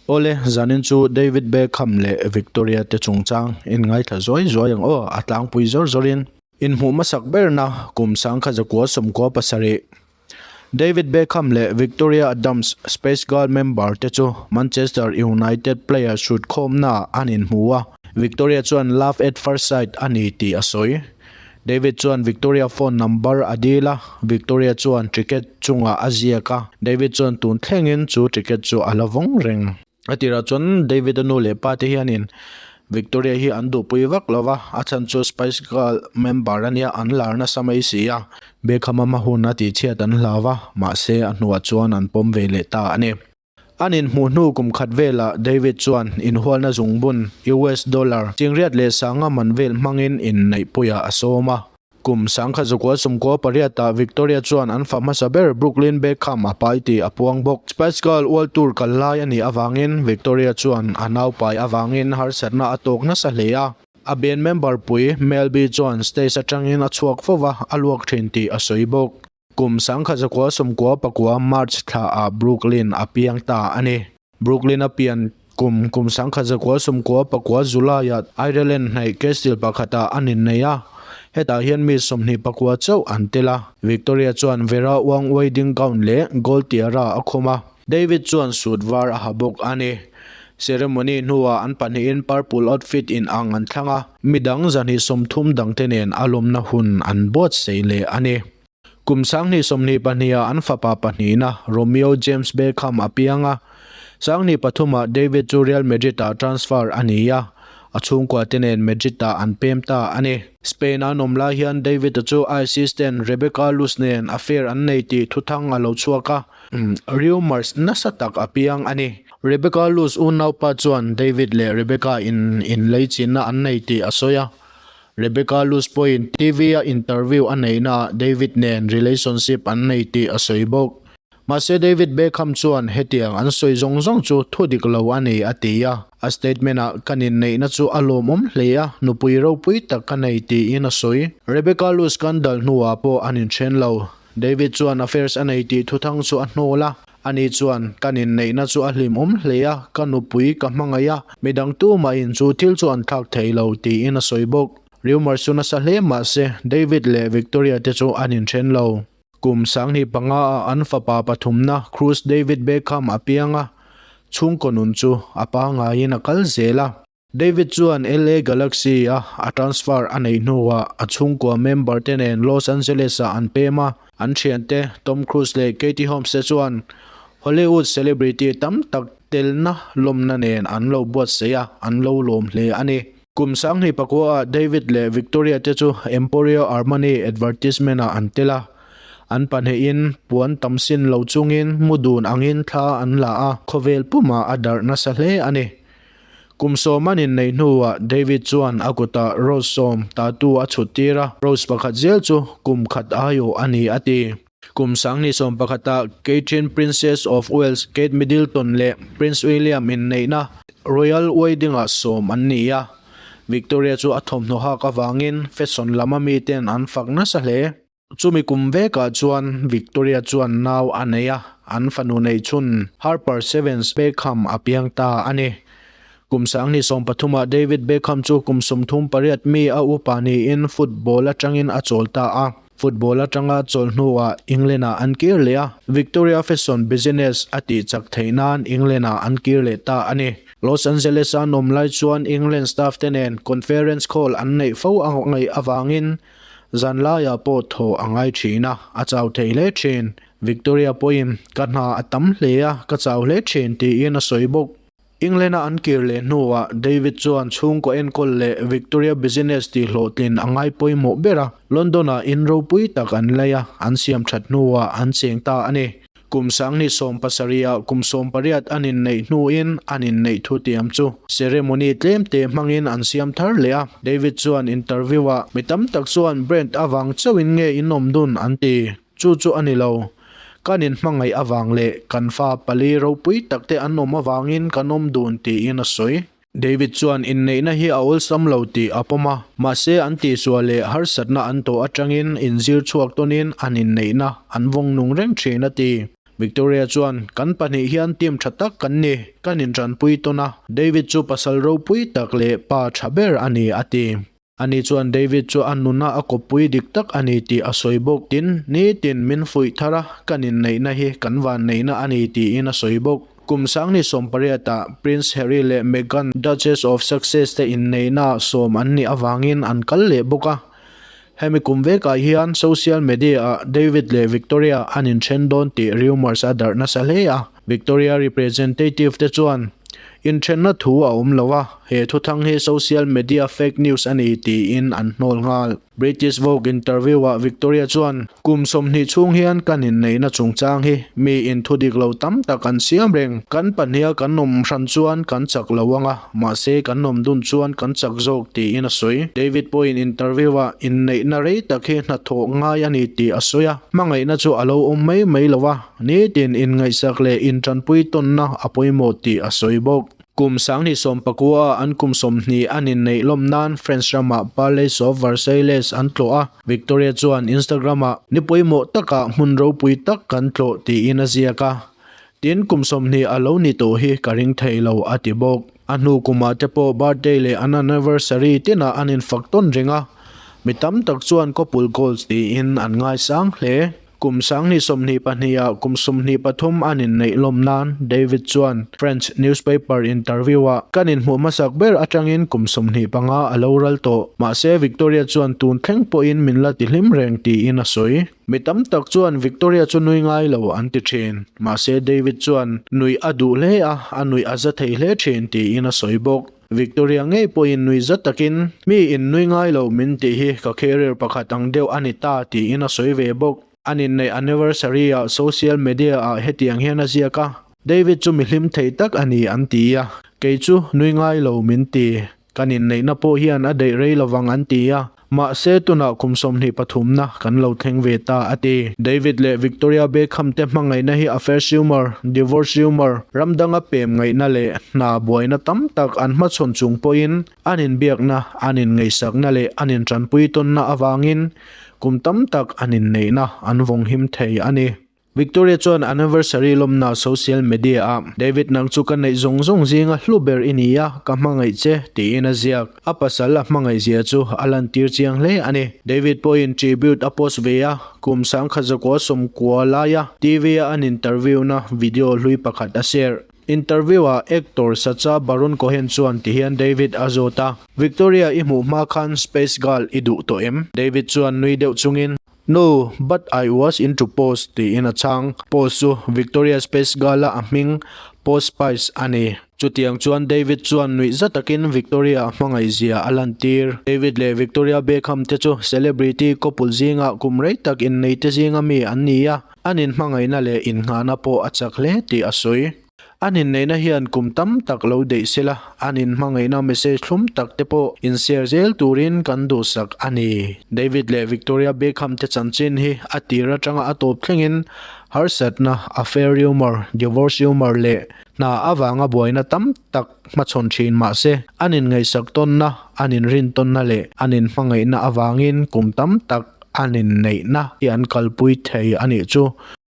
Awle, zanin chu David Beckham leh Victoria te chungchang in ngaithla zuai zuai ang aw, a tlangpui zawr zawrin. Inhmuh hmasak berna kum 1997. David Beckham leh Victoria Adams, Space Girl member te chu Manchester United player shoot khawmnaah an inhmu a, Victoria chuan love at first sight a ni tih a sawi. David chuan Victoria phone number a dil a, Victoria chuan ticket chungah a ziak a, David chuan tun thlengin chu ticket chu a la vawng reng. A tirah chuan David-a nu leh pa te hianin Victoria hi an duhpui vak lo va, a chhan chu Spice Girl member a nia, an lar nasa mai si a. Beckham-a hma hun a tihchhiat an hlau va, mahse a hnuah chuan an pawm ve leh ta a ni. An inhmuh hnu kum khat velah David chuan inhualna zungbun, US dollar, chingriat leh sanga man vel hmangin inneihpuiah a sawm a. Kum 1998 ah Victoria chuan an fa hmasa ber Brooklyn Beckham a pai tih a puang bawk. Spice Girl World Tour kal lai a nih avangin Victoria chuan a naupai avangin harsatna a tawk nasa hle a. A band member pui Mel B chuan stage atangin a chhuak fo va, a luak thin tih a sawi bawk. Kum 1999 March thla ah Brooklyn a piang ta a ni. Brooklyn a pian kum kum 1999 July ah Ireland hnaih castle pakhat ah an innei a, hetah hian mi 29 chauh an tel a. Victoria chuan Vera Wang wedding gown leh gold tiara a khum a, David chuan suit var a ha bawk a ni. Ceremony hnuah an pahnihin purple outfit in ang an thlang a, midang 230 dangte nen a lawmna hun an buatsaih leh a ni. Kum 2022 ah an fapa pahnihna Romeo James Beckham a piang a, 2003 ah David chu Real Madrid ah transfer a ni a, a chhungkua te nen Madrid ah an pem ta a ni. Spain a an awm lai hian David-a chu a assistant Rebecca Luz nen affair an nei tih thuthang a lo chhuak a, rumours nasa tak a piang a ni. Rebecca Luz unaupa chuan David leh Rebecca in inleichinna an nei tih a sawi a, Rebecca Luz pawhin TV-a interview a neihnaah David nen relationship an nei tih a sawi bawk. Mahse David Beckham chuan hetiang an sawi zawng zawng chu thu dik lo a ni a ti a. A statement-ah kan inneihna chu a lawmawm hle a, nupui ropui tak ka nei tiin a sawi. Rebecca Luz scandal hnuah pawh an inthen lo. David chuan affairs a nei tih thuthang chu a hnawl a. Ani chuan, Kan inneihna chu a hlimawm hle a, ka nupui ka hmangaih a, midang tumahin chu thil chu an thlak thei lo, tiin a sawi bawk. Rumour chu nasa hle mah se, David leh Victoria te chu an inthen lo. Kum 2005 ah an fapa pathumna Cruz David Beckham a piang a, chhungkaw nun chu a pangaiin a kal zel a. David chuan LA Galaxy a a transfer a neih hnuah a chhungkua member te nen Los Angeles ah an pem a, an thiante Tom Cruise leh Katie Holmes te chuan Hollywood celebrity tam tak telna lawmna nen an lo buatsaih a, an lo lawm hle a ni. Kum 2009 ah David leh Victoria te chu Emporio Armani advertisement ah an tel a, an pahnihin puan tam sin lo chungin mu dun angin thla an la a, khawvel pumah a darh nasa hle a ni. Kum sawm an inneih hnuah David chuan a kutah rose sawm tattoo a chhut tir a, rose pakhat zel chu kum khat aiawh a ni a ti. Kum 2011 ah Catherine Princess of Wales Kate Middleton leh Prince William inneihna Royal Wedding ah sawm an ni a, Victoria chu a thawmhnaw hak avangin fashion lam a miten an fak nasa hle. Chumi kum vekah chuan Victoria chuan nau a nei a, an fanu neihchhun Harper Sevens Beckham a piang ta a ni. Kum 2013 ah David Beckham chu kum 38 mi a upa niin football atangin a chawl ta a. Football atanga chawl hnuah England ah an kir leh a, Victoria fashion business a tih chak theih nan England ah an kir leh ta a ni. Los Angeles a an awm lai chuan England staff te nen conference call an neih fo a ngaih avangin Zan laiah pawh thaw a ngai thin a, a chau thei hle thin. Victoria pawhin, Ka hna a tam hle a, ka chau hle thin, tiin a sawi bawk. England-a an kir leh hnuah David chuan chhungkaw enkawl leh Victoria business tih hlawhtlin a ngai pawimawh ber a, London-ah in ropui tak an lei a, an siam that hnuah an cheng ta a ni. Kum 2017 ah kum 18 an inneih hnuin an inneih thutiam chu ceremony tlemte hmangin an siam thar leh a. David chuan interview ah mi tam tak chuan Brent avang chauhin nge in awm dun an ti. Chu chu a ni lo. Kan inhmangaih avang leh kan fa pali ropui takte an awm avangin kan awm dun tiin a sawi. David chuan inneihna hi a awlsam lo tih a pawm a, mahse an tihsual leh harsatna an tawh atangin inzir chhuak tawnin an inneihna an vawng nung reng thin a ti. Victoria chuan, Kan pahnih hian team tha tak kan ni, kan intanpui tawn a, David chu pasal ropui tak leh pa tha ber a ni, a ti. Ani chuan David chu a nuna a kawppui dik tak a ni tih a sawi bawk. Tin, nitin min fuih thar a, kan inneihna hi kan vanneihna a ni tiin a sawi bawk. Kum sangni sawmpariatah Prince Harry leh Meghan, Duchess of Sussex te inneihna sawm an nih avangin an kal leh bawk a. Hemi kum vekah hian social media-ah David leh Victoria an inthen dawn tih rumours a darh nasa hle a. Victoria representative te chuan, Inthenna thu a awm lo a, he thuthang hi social media fake news a ni tiin an hnawl nghal. British Vogue interview-ah Victoria chuan, Kum 20 chhung hian kan inneihna chungchang hi mi inthudik lo tam tak an siam reng. Kan pahniha kan awm hran chuan kan chak lo ang a. Mahse, kan awm dun chuan kan chak zawk tiin a sawi. David pawhin interview-ah inneihna rei tak hi hnathawh ngai a ni tih a sawi a. Hmangaihna chu a lo awm mai mai lo a, nitin inngaihsak leh intanpui tawnna a pawimawh tih a sawi bawk. Kum sanghnih sawmpakua an kum 20 an inneih lawm nan France ramah Palace of Versailles an tlawh a. Victoria chuan Instagram-ah, Ni pawimawh takah hmun ropui tak kan tlawh tiin a ziak a. Tin, kum 20 a lo ni tawh hi ka ring thei lo, a ti bawk. A hnu kumah te pawh birthday leh an anniversary tinah an infak tawn reng a, mi tam tak chuan couple goals tiin an ngaisang hle. Kum 2022 ah kum 23 an inneih lawm nan David chuan French newspaper interview ah kan inhmuh hmasak ber atangin kum 25 a lo ral tawh, mahse Victoria chuan tun thleng pawhin min la tihlim reng tiin a sawi. Mi tam tak chuan Victoria chu nui ngai lo an ti thin. Mahse David chuan nuih a duh hle a, a nuih a za thei hle thin tiin a sawi bawk. Victoria ngei pawhin nui za takin, Mi in nui ngai lo min tih hi ka career pakhat ang deuh a ni ta tiin a sawi ve bawk. An inneih anniversary ah social media ah hetiang hian a ziak a, David chu mi hlim thei tak a ni an ti a, kei chu nui ngai lo min ti. Kan inneihna pawh hian a daih rei lovang an ti a, mahse tunah kum 23na kan lo thleng ve ta a ti. David leh Victoria Beckham te hmangaihna hi affair rumour, divorce rumour, ram danga pem ngaihna leh hna buaina tam tak an hmachhawn chung pawhin an inbiakna, an inngaihsakna leh an intanpui tawnna avangin kum tam tak an inneihna an vawnghim thei a ni. Victoria chuan anniversary lawmna social media ah David nang chu ka neih zawng zawng zinga hlu ber i ni a, ka hmangaih che, tiin a ziak. A pasal a hmangaih zia chu a lantir chiang hle a ni. David pawhin tribute a post ve a, kum 1990 laia TV a an interview na video hlui pakhat a share. Interview ah actor Sacha Baron Cohen chuan tihian David a zawt a, Victoria i hmuh hma khan Space Girl i duh tawh em? David chuan nui deuh chungin, No, but I was into Post tiin a chhang. Post chu Victoria Space Girl-a a hming Post Spice a ni. Chutiang chuan David chuan nuih za takin Victoria a hmangaihzia a lantir. David leh Victoria Beckham te chu celebrity couple zinga kum rei tak inneite zinga mi an ni a, an inhmangaihna leh innghahna pawh a chak hle tih a sawi. An inneihna hian kum tam tak lo deih sela, an inhmangaihna message thlum tak te pawh inshare zel turin kan duhsak a ni. David leh Victoria Beckham te chanchin hi a tir atanga a tawp thlengin harsatna, affair rumour, divorce rumour leh hna avanga buaina tam tak hmachhawn thin mahse an inngaihsak tawnna, an inrintawnna leh an inhmangaihna avangin kum tam tak an inneihna hi an kalpui thei a nih chu.